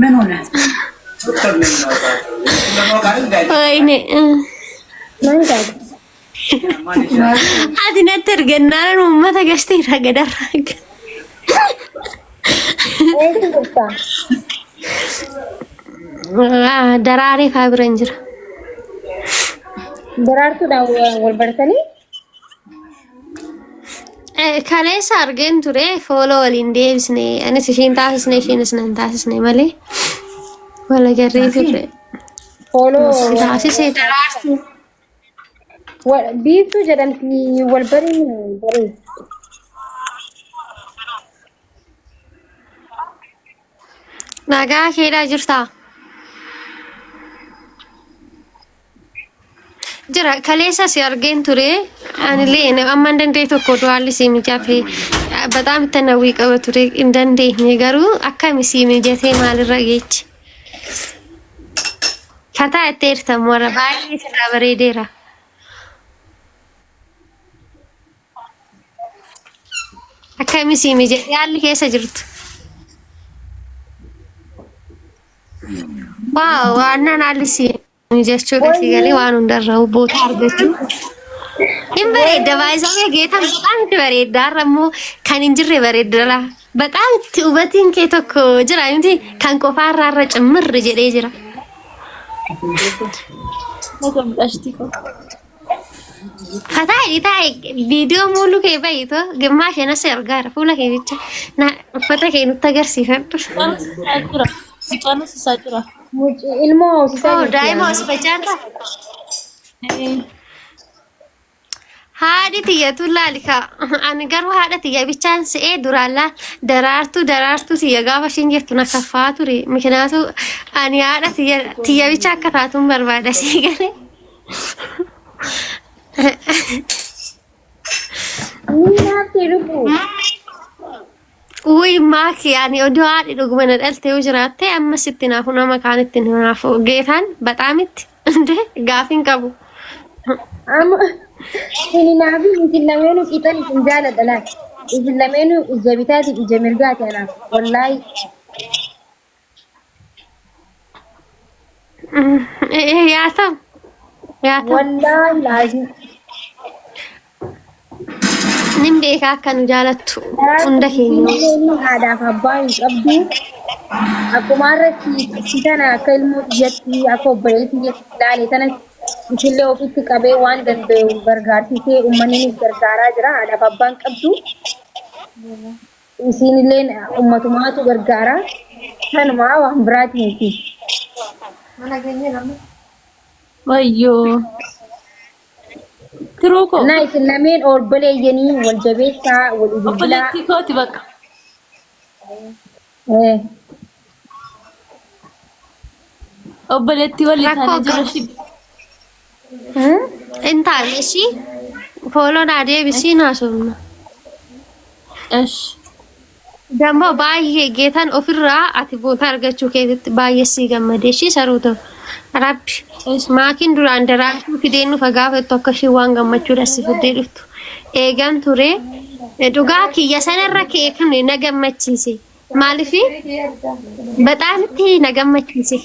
ምን ሆነ? Wayne. Maal taate? Ati natti ergannaan uummata gashtee irraa gadarraa. Eessa jirta? Daraaree faa bira hin jira. Daraartuudhaan wal bartanii? Kaleessa argeen ture fooloo waliin deebisne anis ishiin taasisne ishiinis nan taasisne malee wal agarree turre. Fooloo Taasise daraartuu. Biiftuu jedhamti wal bariin baree. Nagaa keedhaa jirtaa? Jira kaleessa si argeen ture anillee amma hin danda'e tokko du'aalli si mijaate bataam itti hawwii qaba ture hin dandeenye garuu akkami si mijatee maalirra geechi. Fataa itti eertamu warra baay'ee sirraa bareedeera. Akkami si mijatee haalli keessa jirtu. Waaw waan haalli si mijachuudha si galee waan hundarraa boota argachuu. Hin bareedda baay'isame geetan በጣም itti bareedda har'a immoo kan hin jirre bareedda laa. በጣም itti hubatiin kee tokko jira miti kan qofaarraa irra cimmirri jedhee jira. Fataa taa'e viidiyoo muuluu kee bahiitoo gimmaa isheen as argaara fuula kee bicha na uffata kee nutti agarsiifadhu. Ilmoo hoosisaa Oo jirti. daa'ima hoosifachaa jirta? Haadhi tiyyatu laali kaa ani garuu haadha tiyya bichaan se'ee duraan laal daraartuu daraartuu tiyya gaafa isheen jettu na kaffaa ture mikinaatu ani haadha tiyya tiyya bicha akka taatuun barbaada sii galee. Ni naaftee lubbuu. Wuy maaki ani oduu haadhi dhuguma na dhalte yoo jiraatte amma sitti naafu nama kaanitti naafu geetaan baxaamitti inde gaafiin qabu. Amma isin naafi isin lameenuu qixan isin jaaladha laal. Isin lameenuu ija bitaatiif ija mirgaati anaaf. Wallaahi. Yaa ta'u yaa ta'u Wallaahi laazim. nin beekaa akka nu jaalattu hunda keenya. Inni haadhaaf abbaa hin qabdu. Akkuma har'a si tana akka ilmoo tiyyatti akka obboleettii tiyyatti ilaale tana isillee ofitti qabee waan danda'u gargaarsisee uummanni gargaaraa jira. Haadhaaf abbaa hin qabdu. Isiinillee ummatumaatu gargaara. Kanumaa waan biraati miti. Wayyoo. Tiruu koo. Na isin lameen obboleeyyanii wal jabeessaa wal bilbilaa. Obboleettii kooti bakka. Obboleettii walii Rakkoo taanee jira qabu. ishii. Hin taane ishii fooloo naa deebisii naasofna. Esh. Dammoo baay'ee geetan ofirraa ati boota argachuu keetitti baay'ee sii gammadee ishii saruu ta'u. Rabbi Esh. maakiin duraan daraartuu fideen dhufa gaafa jettu akka ishii waan gammachuudha si fiddee dhuftu. Eegan ture dhugaa kiyya sanarra kee kan na gammachiise. Maaliif baxaamitti na gammachiise.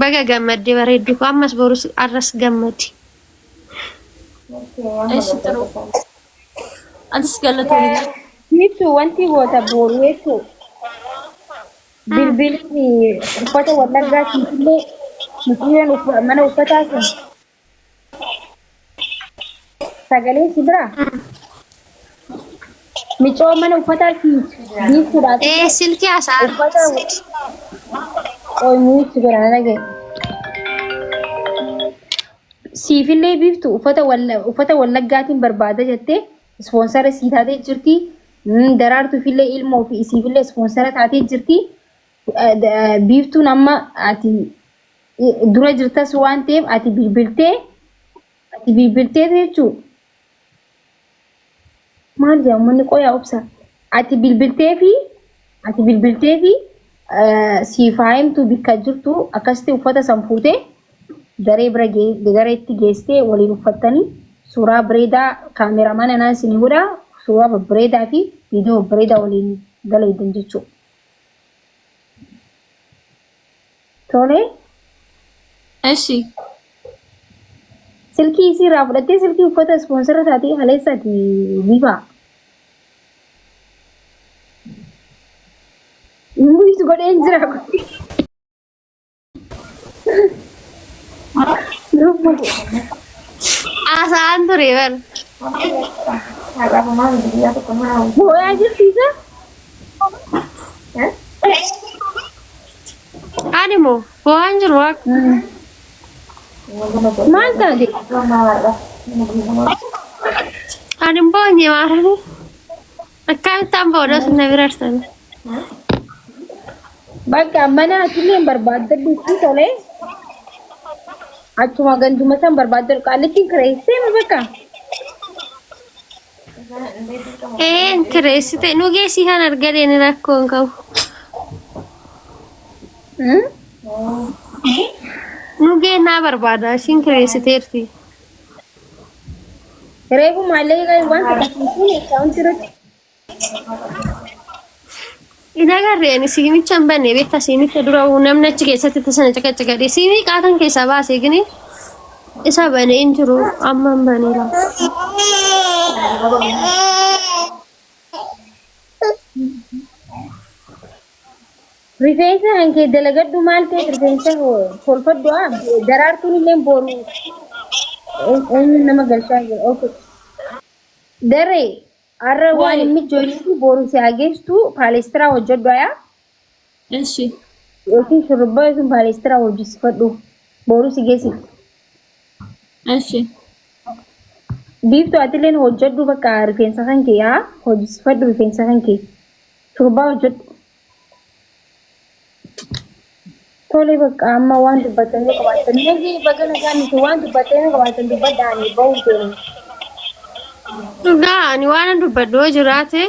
Baga gammadde bareeddu koo ammas borus arras gammadi. Esh tiruu. Atis galatoomii. Biiftuu wanti goota booru jechuun bilbilli uffata wallaggaa siifillee mucayyoo mana uffataa sun sagalee si biraa micoo mana uffataa si biiftuudhaaf Ee silkii haasa'aa. uffata qoymuu si bira na dhagaye. Siifillee biiftu uffata uffata wallaggaatiin barbaada jettee ispoonsara sii taatee jirti. Daraartuufillee ilmoo fi isiifillee ispoonsara taatee jirti. Biiftuun amma ati dura jirtas waan ta'eef ati bilbiltee ati bilbiltee jechuudha. Maal jedha uummanni qoyaa obsa. Ati bilbiltee fi ati bilbiltee fi siif haa himtu bikka jirtu akkasitti uffata san fuutee daree bira dareetti geessitee waliin uffattanii suuraa bareedaa kaameramaan anaa isinii godhaa suuraa babbareedaa fi viidiyoo babbareedaa waliin dalaydan jechuudha. Tole. Eshi. Silkii isii irraa fudhattee silkii uffata ispoonsara taatee kaleessaati bifaa. Muytu godheen jira. Lubbu. Haasa'aan ture bar. Boo'aa jirti isa? Ani moo boo'aan jiru waaqa. Maal taate? Ani hin boonye maarani. Akkamittaan booda sun na bira arsan. Bakka mana atillee hin barbaaddadhu itti tolee. Achuma ganduma san barbaaddadhu qaallittiin kireessee mi bakka. Ee kireessite nu geessii kan argadeen rakkoo hin qabu. Nu geennaa barbaada ishiin kireessiteerti. Reefu maallaqa waan takka fuune akkaawuntii irratti. Hin agarre ani siimicha hin banne beektaa siimicha dura namni achi keessatti tasana caqacaqadhe siimii qaatan keessaa baasee gini isa banee hin jiru amma hin baneera. Rifeensa kan kee dalagadhu maal ta'e rifeensa tolfadhu haa daraartuun illee boru eenyu nama galchaa jira. Okay. Daree har'a waan hin mijoofneef boru si haa geesstu paalestiraa hojjedhu ayaa Eshi. yookiin shurrubbaa yookiin paalestiraa hojjisifadhu boru si geessiti. Eshi. Biiftuu atilleen hojjedhu bakka rifeensa kan kee haa hojjisifadhu rifeensa kan kee shurrubbaa hojjedhu. Tole bakka amma waan dubbatan yoo qabaatan nagee baga nagaa miti waan dubbatan yoo qabaatan dubbadhaanii bahuun keenya. Dhugaa ani waan dubbadhu yoo jiraate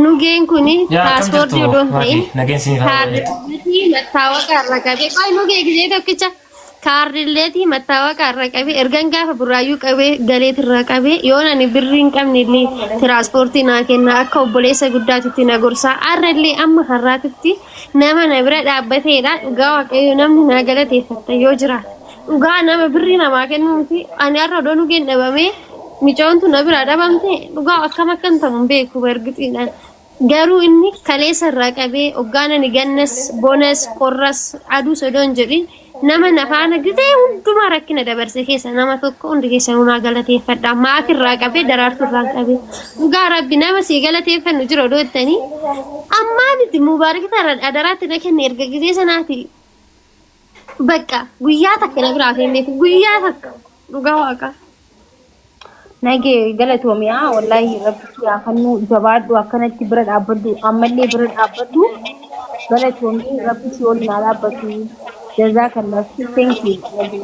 nugeen kuni Yaa akkam paaspoortii jirtu odoo hin ta'in maatii nageen isiniif haa baay'atu. kaardileetii mattaawaqa irra qabee qoy nugee gisee tokkicha kaardileetii mattaawaqa irra qabee ergan gaafa burraayyuu qabee galeet irra qabee yoon ani birrii hin qabne illee tiraanspoortii naa kenna akka obboleessa guddaatitti na gorsaa har'a illee amma har'aatitti nama na bira dhaabbateedha dhugaa waaqayyo namni naa galateeffatta yoo jiraate dhugaa nama birrii namaa kennuu miti ani har'a odoo nugeen dhabamee micoontu na biraa dhabamte dhugaa akkam akkan ta'u hin beeku bargixiidhaan garuu inni kaleessa irraa qabee hoggaan ani gannas bonas qorras aduus odoo hin jedhin nama na faana gizee hundumaa rakkina dabarse keessa nama tokko hundi keessanuu naa galateeffadha maak irraa qabee daraartuu irraa qabee dhugaa rabbi nama sii galateeffannu jira odoo jettanii ammaa miti mubaarakita irra adaraatti na kenne erga gizee sanaati bakka guyyaa takka na biraa hin beeku guyyaa takka dhugaa waaqa. Nagee galatoomi haa wallaahi rabbi si haa kennu jabaadhu akkanatti bira dhaabbadhu ammallee bira dhaabbadhu galatoomi rabbi si waliin haa dhaabbatu jazakallah thank you nagee.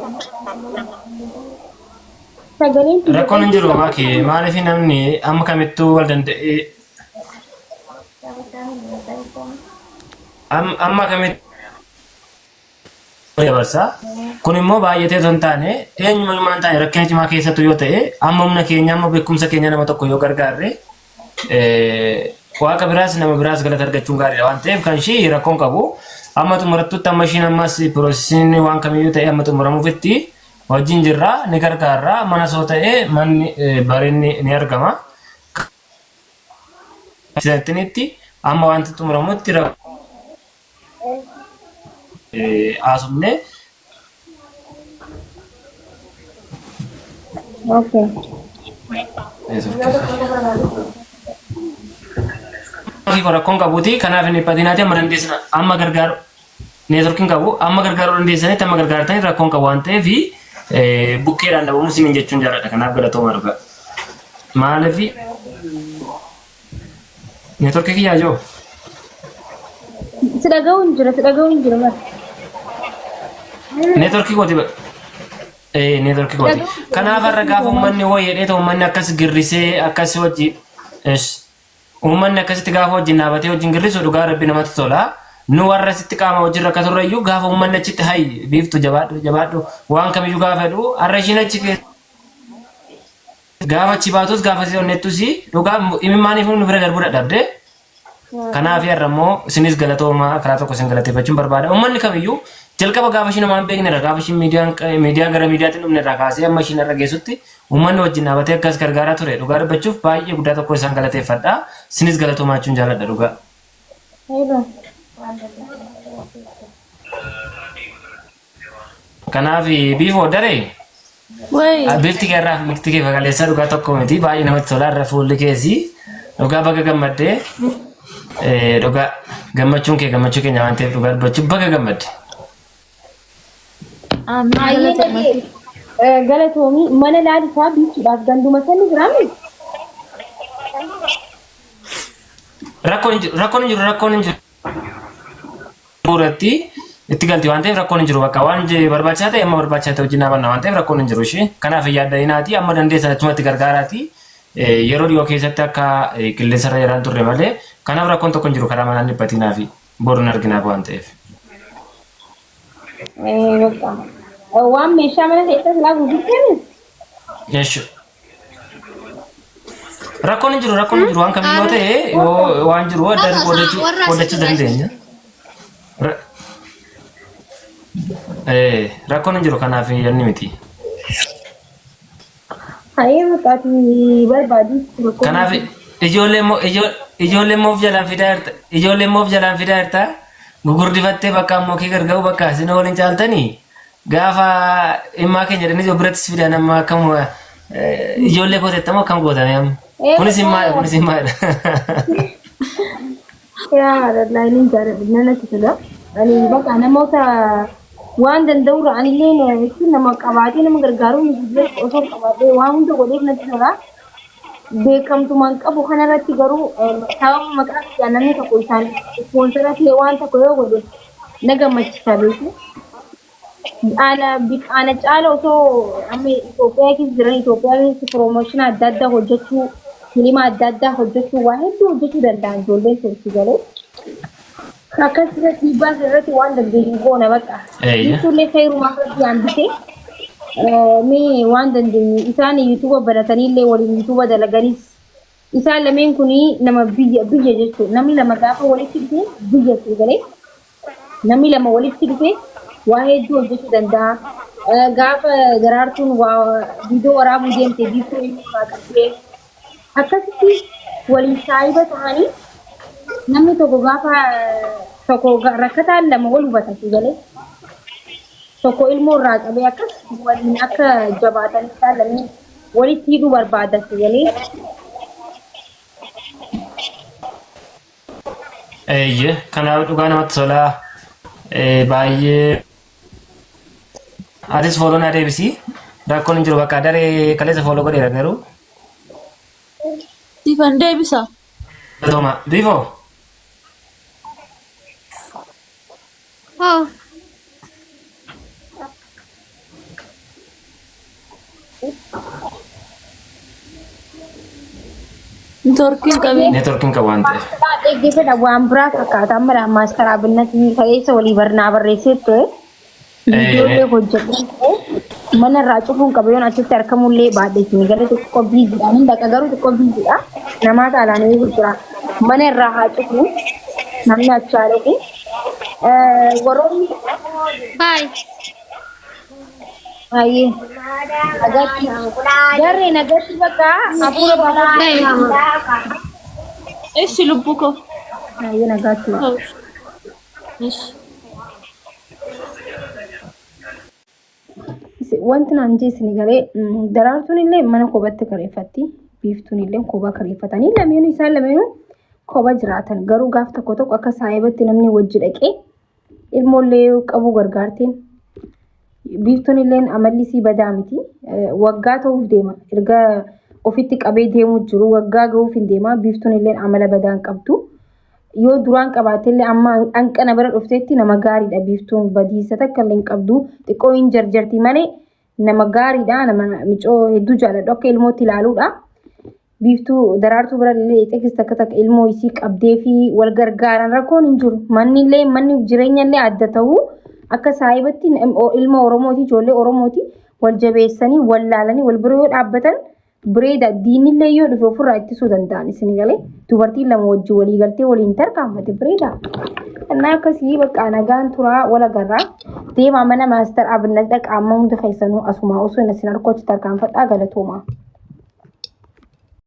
Sagaleen tiyya Rakkoon hin jiru maaki maaliif namni amma kamittuu wal danda'ee amma kamittuu dabarsa. Kun immoo baay'atee osoo hin taane eenyuma himaa hin taane rakkina cimaa keessattuu yoo ta'e amma humna keenya amma beekumsa keenya nama tokko yoo gargaarre waaqa biraas nama biraas galata argachuun gaariidha waan ta'eef kan ishii rakkoon qabu amma xumurattutti amma ishiin ammas piroosesiin waan kamiyyuu ta'e amma xumuramuufitti wajjin jirra ni gargaarra mana soo ta'e manni bareedni ni argama. Pirezidaantinitti amma wanti xumuramutti haasofne. Okay. Rakkoon qabuuti kanaaf hin dhiphatinaati amma dandeessina amma gargaaru neetworkiin qabu amma gargaaruu dandeessanitti amma gargaartanii rakkoon qabu waan ta'eef bukkeedhaan dhabamu sinin jechuun jaalladha kanaaf galatooma dhugaa. Maaliif neetworkii kiyyaa jiru? Si dhaga'uu hin jira, si dhaga'uu hin jira bara. Neetworkii kooti neetworkii kooti. Kanaaf har'a gaafa uummanni wayii jedhee uummanni akkas girrisee akkas hojii uummanni akkasitti gaafa wajjin dhaabatee wajjin girrisu dhugaa rabbi namatti tola. Nu warra sitti qaama wajjin rakkatu irrayyuu gaafa uummanni achitti hayi biiftu jabaadhu jabaadhu waan kamiyyuu gaafa jedhu har'a ishiin achi gaafa achi baatus gaafa si onnettus dhugaa imimmaaniif nu bira darbuu dadhabde. Kanaaf har'a immoo isinis galatoomaa karaa tokko isin galateeffachuun barbaada. Uummanni kamiyyuu jalqaba gaafa isheen homaa hin beekne irraa gaafa isheen miidiyaan miidiyaa gara miidiyaatti hin dhufne irraa kaasee amma isheen har'a geessutti uummanni wajjin dhaabatee akkas gargaaraa ture. Dhugaa dubbachuuf baay'ee guddaa tokko isaan galateeffadha. Isinis galatoomaa jechuun jaalladha dhugaa. Kanaaf biifoo daree Wayi. Bifti kee irraa fi mukti kee fakaleessaa dhugaa tokko miti. Baay'ee namatti tola irra fuulli keesi. Dhugaa baga gammaddee. Dhugaa gammachuun kee gammachuu keenya waan ta'eef dhugaa dubbachuu baga gammadde. Amiin Baay'ee galatoomi. nagee galatoomii mana laalisaa biiftuudhaaf ganduma sanni jiraame. Rakkoon hin jiru rakkoon hin jiru rakkoon hin jiru. Irratti itti galti waan ta'eef rakkoon hin jiru bakka waan barbaachisaa ta'e amma barbaachisaa ta'e wajjin dhaabanna waan ta'eef rakkoon hin jiru ishee. Kanaaf hin yaadda'inaati amma dandeessan achumatti gargaaraati. Yeroo dhiyoo keessatti akka qilleensarra yeraan turre malee kanaaf rakkoon tokko hin jiru karaa manaan dhiphatinaa fi boru hin arginaaf waan ta'eef. Bakka waan meeshaa mana keessa silaa gurgurteemi. Jechuudha. Rakkoon hin jiru rakkoon hin jiru waan kamiyyuu yoo ta'e yoo waan jiru adda adda qoodachuu Warra qoodachuu dandeenya. Rakkoon hin jiru kanaaf yanni miti. Hayee maqaati barbaadu. Kanaaf ijoollee immoo ijoollee immoo of jalaan fidaa jirta ijoollee immoo of jalaan fidaa jirta gugurdifattee bakka ammoo kee gargaaru bakka isin waliin caaltanii gaafa dhimmaa keenya jedhanii birattis fidan amma akkam ijoollee koo tettamoo akkam gootame amma kunis himmaadha kunis himmaadha. Yaa wallahi nin jaaladha nanatti tola. Ani bakka namoota waan danda'urra anillee jechuun nama qabaatee nama gargaaruu miti osoo qabaatee waan hunda godheef natti tola. Beekamtumaan qabu kanarratti garuu sababa maqaa kiyyaan namni tokko isaan ispoonsara ta'e waan tokko yoo godhe na gammachiisa beeku. Ana ana caala osoo amma Itoophiyaa keessa jiran Itoophiyaa keessa piroomooshinii adda addaa hojjechuu filima adda addaa hojjechuu waa hedduu hojjechuu danda'an ijoolleen sun si galee. Akkas irratti dhiibbaa irratti waan dandeenyu goona bakka. Biiftuullee seerumaa irratti hambisee mee waan dandeenyu isaan yuutuuba banataniillee waliin yuutuuba dalaganis isaan lameen kun nama biyya biyya jechuudha. Namni lama gaafa walitti dhufe biyya si galee. Namni lama walitti dhufe waa hedduu hojjechuu danda'a. Gaafa daraartuun waa viidiyoo waraabuu deemte biiftuu inni irraa qabdee akkasitti waliin saahiba ta'anii namni tokko gaafa tokko rakkataan lama wal hubata si galee tokko ilmoo irraa qabee akkas waliin akka jabaatan isaan lameen walitti hidhuu barbaada si galee. Eeyyee kanaaf dhugaa namatti tola baay'ee atis fooloo naa deebisi rakkoon hin jiru bakka daree kaleessa fooloo godheera garuu. Siifan deebisa. Galatooma biifoo. Hoo. Neetworkiin qabee. Neetworkiin qabu waan ta'eef. Dhaggeeffadha waan biraa fakkaata amma maastar Abinnat kaleessa walii barnaa barreessee ture. Viidiyoolee hojjedhu mana irraa cufuun qaba yoon achitti argamullee baadhee isin gara xiqqoo biiziidha. Hin dhaqa garuu xiqqoo biiziidha. Namaa caalaan eegu jira. Mana irraa haa cufu namni achi haa dhaqu. Warroonni Bye. baay'ee nagatti garee nagatti bakka hafuura Bye. baafadhu. Ishi lubbuu koo. Baay'ee nagaatti. Ishi. Wanti naan jeesni galee daraartuun illee mana kophatti kireeffatti. Biiftuun illee kophaa kireeffatanii lameenuu isaan lameenuu kopha jiraatan. Garuu gaaf tokko tokko akka saayibatti namni wajji dhaqee ilmoollee qabuu gargaartiin. Biiftuun illee amalli isii badaa miti. Waggaa ta'uuf deema. Erga ofitti qabee deemuu jiru waggaa ga'uuf hin deema. Biiftuun illee amala badaa hin qabdu. Yoo duraan qabaatellee amma hanqana bira dhufteetti nama gaariidha biiftuun badiisa takka illee hin qabdu xiqqoo hin jarjarti malee nama gaariidha nama micoo hedduu jaaladhu akka ilmootti ilaaluudha. Biiftuu daraartuu bira illee xiqqis takka takka ilmoo isii qabdee fi wal gargaaran rakkoon hin jiru. Manni illee manni jireenya illee adda ta'uu akka saayibatti ilma Oromooti ijoollee Oromooti wal jabeessanii wal laalanii wal bira yoo dhaabbatan Bareeda diinillee yoo dhufe ofirraa ittisuu danda'an isin galee dubartiin lama wajjin walii galtee waliin tarkaanfate bareeda. Innaa akkasii bakka nagaan turaa wal agarraa deemaa mana maastar Abinat dhaqa amma hunda keessanuu asumaa osoo hin isin harkoo achi tarkaanfadhaa galatoomaa.